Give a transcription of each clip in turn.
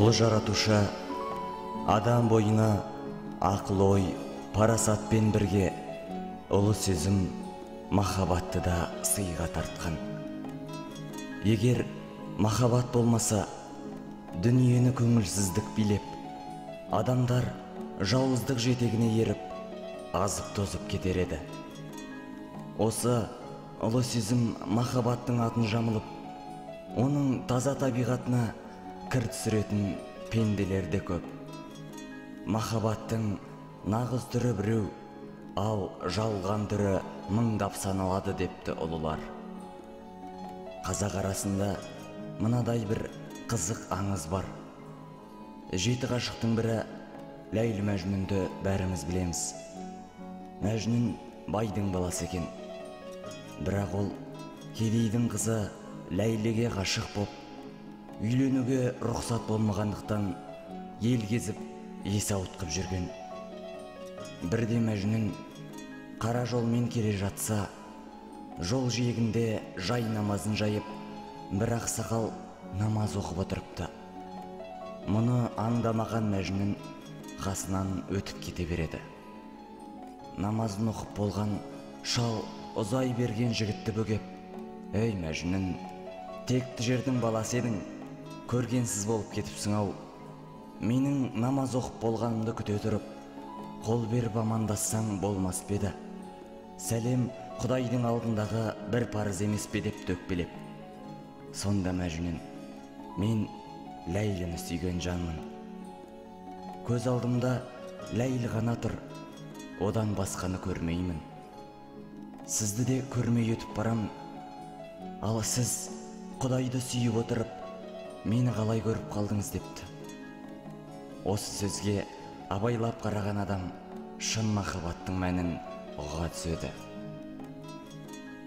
Ұлы жаратушы адам бойына ақыл ой, парасатпен бірге ұлы сезім, махаббатты да сыйға тартқан. Егер махаббат болмаса, дүниені көңілсіздік билеп, адамдар жауыздық жетегіне еріп, азып-тозып кетер еді. Осы ұлы сезім махаббаттың атын жамылып, оның таза табиғатына кір түсіретін пенделер де көп. Махаббаттың нағыз түрі біреу, ал жалған түрі мыңдап саналады депті ұлылар. Қазақ арасында мынадай бір қызық аңыз бар. Жеті ғашықтың бірі Ләйлі Мәжнүнді бәріміз білеміз. Мәжнүн байдың баласы екен. Бірақ ол кедейдің қызы Ләйліге ғашық боп, үйленуге рұқсат болмағандықтан ел кезіп есі ауытқып жүрген. Бірде Мәжнүн қара жолмен келе жатса, жол жиегінде жай намазын жайып, бір ақсақал намаз оқып отырыпты. Мұны аңдамаған Мәжнүн қасынан өтіп кете береді. Намазын оқып болған шал ұзай берген жігітті бөгеп, «Ей Мәжнүн, текті жердің баласы едің, көргенсіз болып кетіпсің ау. Менің намаз оқып болғанымды күте тұрып, қол беріп амандассаң болмас па еді? Сәлем Құдайдың алдындағы бір парыз емес пе?» деп төкпелеп. Сонда Мәжнүн, «Мен Ләйліні сүйген жанмын. Көз алдымда Ләйлі ғана тұр, одан басқаны көрмеймін. Сізді де көрмей өтіп барам, ал сіз Құдайды сүйіп отырып, мені қалай көріп қалдыңыз?» депті. Осы сөзге абайлап қараған адам шын махаббаттың мәнін ұға түседі.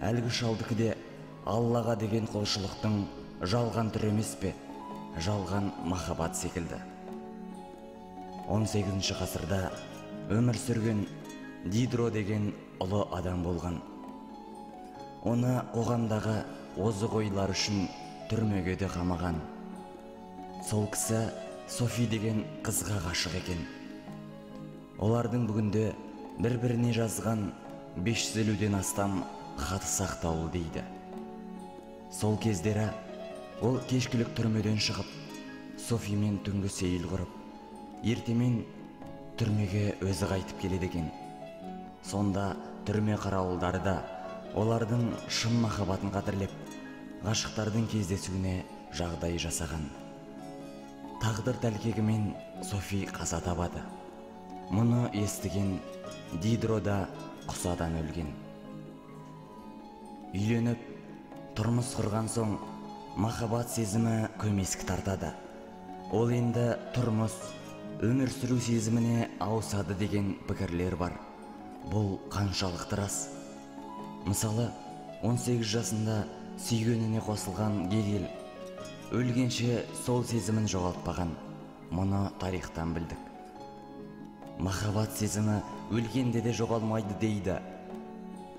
Әлгі шалдікі де Аллаға деген құлшылықтың жалған түрі емес пе? Жалған махаббат секілді. 18 ғасырда өмір сүрген Дидро деген ұлы адам болған. Оны қоғамдағы озық ойлар үшін түрмеге де қамаған. Сол кісі Софи деген қызға ғашық екен. Олардың бүгінде бір-біріне жазған 550-ден астам хаты сақтаулы дейді. Сол кездері ол кешкілік түрмеден шығып, Софимен түнгі сейіл құрып, ертемен түрмеге өзі қайтып келеді екен. Сонда түрме қарауылдары да олардың шын махаббатын қадірлеп, ғашықтардың кездесуіне жағдай жасаған. Тағдыр тәлкегімен Софи қаза табады. Мұны естіген Дидро да құсадан өлген. Үйленіп, тұрмыс құрған соң махаббат сезімі көмескі тартады. Ол енді тұрмыс, өмір сүру сезіміне ауысады деген пікірлер бар. Бұл қаншалықты рас? Мысалы, 18 жасында сүйгеніне қосылған Гегель өлгенше сол сезімін жоғалтпаған. Мұны тарихтан білдік. Махаббат сезімі өлгенде де жоғалмайды дейді.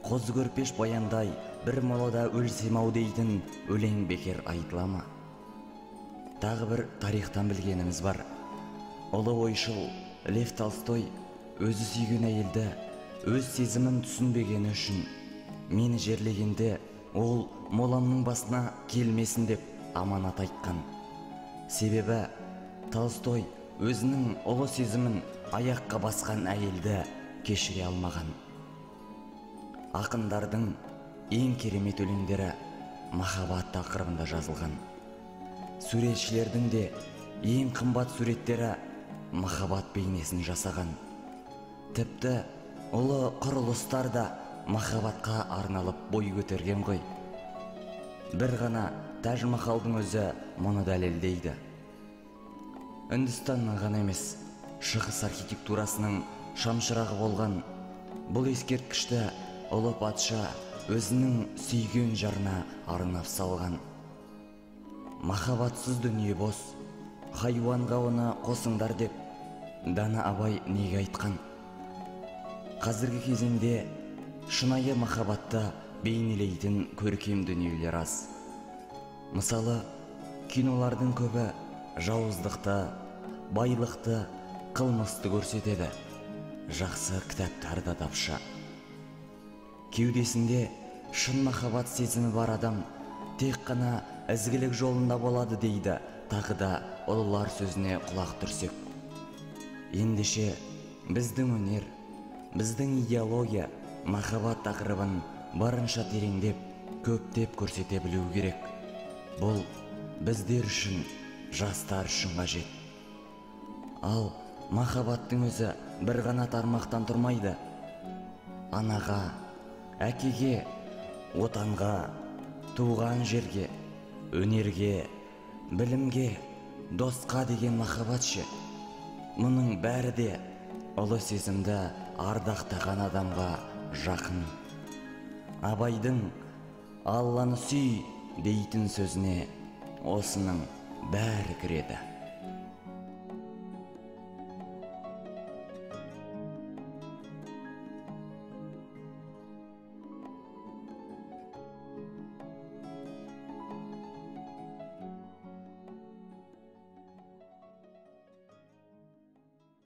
Қозы Көрпеш баяндай бір молада өлсем ау дейтін өлең бекер айтыла ма? Тағы бір тарихтан білгеніміз бар. Ұлы ойшыл Лев Толстой өзі сүйген әйелді өз сезімін түсінбегені үшін мені жерлегенде ол моламның басына келмесін деп аманат айтқан. Себебі Толстой өзінің ұлы сезімін аяққа басқан әйелді кешіре алмаған. Ақындардың ең керемет өлеңдері махаббат тақырыбында жазылған. Суретшілердің де ең қымбат суреттері махаббат бейнесін жасаған. Тіпті ұлы құрылыстар да махаббатқа арналып бой көтерген ғой. Бір ғана Тәж Махалдың өзі мұны дәлелдейді. Үндістанның ғана емес, шығыс архитектурасының шамшырағы болған бұл ескерткішті ұлы патша өзінің сүйген жарына арнап салған. Махаббатсыз дүние бос, хайуанға оны қосыңдар деп дана Абай неге айтқан? Қазіргі кезеңде шынайы махаббатты бейнелейтін көркем дүниелер аз. Мысалы, кинолардың көбі Жауыздықты, байлықты, қылмысты көрсетеді. Жақсы кітаптар да тапшы. Кеудесінде шын махаббат сезімі бар адам тек қана ізгілік жолында болады дейді тағы да ұлылар сөзіне құлақ түрсек. Ендеше біздің өнер, біздің идеология махаббат тақырыбын барынша тереңдеп, көптеп көрсете білу керек. Бұл біздер үшін, жастар үшін қажет. Ал махаббаттың өзі бір ғана тармақтан тұрмайды. Анаға, әкеге, отанға, туған жерге, өнерге, білімге, досқа деген махаббат ше. Мұның бәрі де ұлы сезімді ардақтаған адамға жақын. Абайдың «Алланы сүй» дейтін сөзіне осының бәрі кіреді.